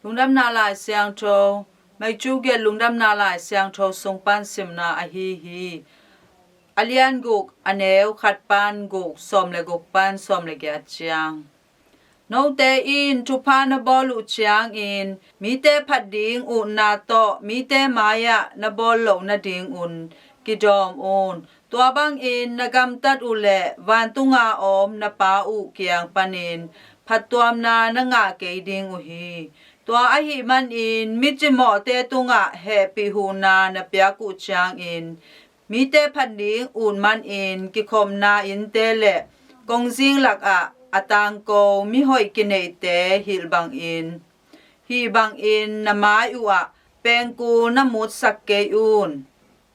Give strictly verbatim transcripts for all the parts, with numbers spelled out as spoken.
Lungdamna Lai Siangtho, Matthew gelh Lungdamna Lai Siangtho sung pan simna ahi hi. A lian guk, a neu khat pan guk, sawm le guk pan sawm le giat ciang. Note in thupha na bawl uh ciangin mite phat ding utna tawh mite mai-ah na bawl loh nadingun kidawm un. Tua bangin na gamtat uh leh vantunga om na Pa uh kiang panin phattuamna na ngah kei ding uh hi. Tua ahih manin mi cimawhte tungah hehpih huhna na piak uh ciangin mite phat ding ut manin kikhopna innte le kongzing lakah a tangko mihoih kineihte hilh bangin, hih bangin na mai uhah pengkul na mutsak kei un.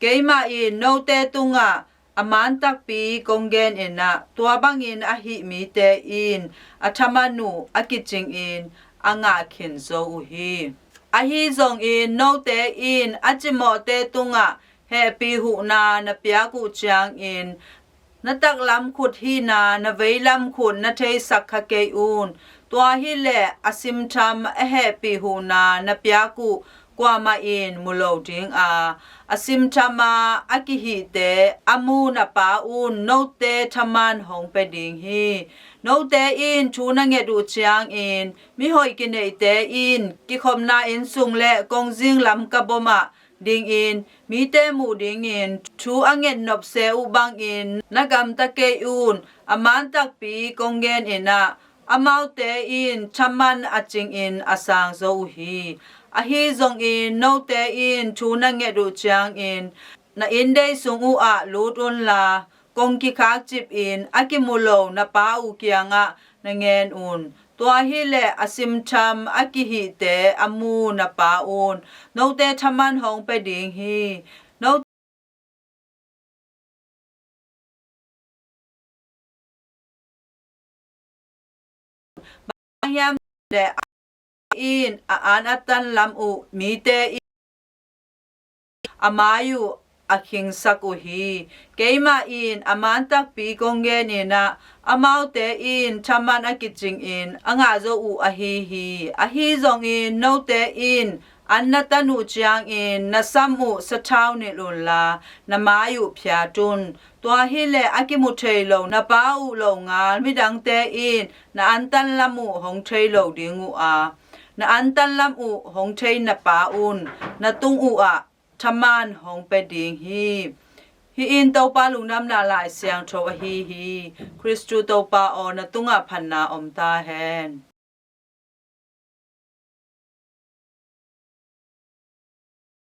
Keimah in note tungah a man takpi kong genin ah, tua bangin ahih mite in a thaman uh a kicingin a ngah khin zo uh hi. Ahi zongin note in a cimawhte tungah hehpih huhna na piak uh ciangin na taklam khut hihna na veilam khut na theisak kha kei un. Tua hileh a simtham a hehpih huhna na piak uh kuamah in mu lo ding a, a simtham a a kihihte a mu na Pa un note thaman hong pia ding hi. Note in thu na nget uh ciangin mihoih kineihte in kikhopna inn sung le kongzing lam kabomah dingin mite muh dingin thu a ngetnop se uh bangin na gamta kei un. A man takpi kong genin ah, amaute in thaman a cingin a sang zo uh hi. Ahi zongin note in thu na nget uh ciangin na inndei sung uhah lut unla, kong kikhak cipin a kimu lo na Pa uh kiangah na ngen un. Tua hileh a simtham a kihihte a mu na Pa un note thaman hong pia ding hi. Note bang hiam le in a an a tan lam uh mite in a mai uh a khingsak uh hi. Keimah in a man takpi kong genin ah, amaute in thaman a kicingin a ngah zo uh ahi hi. Ahi zongin note in an na tan uh ciangin na sam uh sathau nilh unla, na mai uh phiat un. Tua hileh a kimu thei lo na Pa uh longal midangte in na an tan lam uh hong thei lo ding uh a, na an tan lam uh hong thei na Pa un na tung uhah thaman hong pia ding hi. Hih in Topa Lungdamna Lai Siangtho ahi hi. Khristu Topa aw, na tungah phatna om ta hen.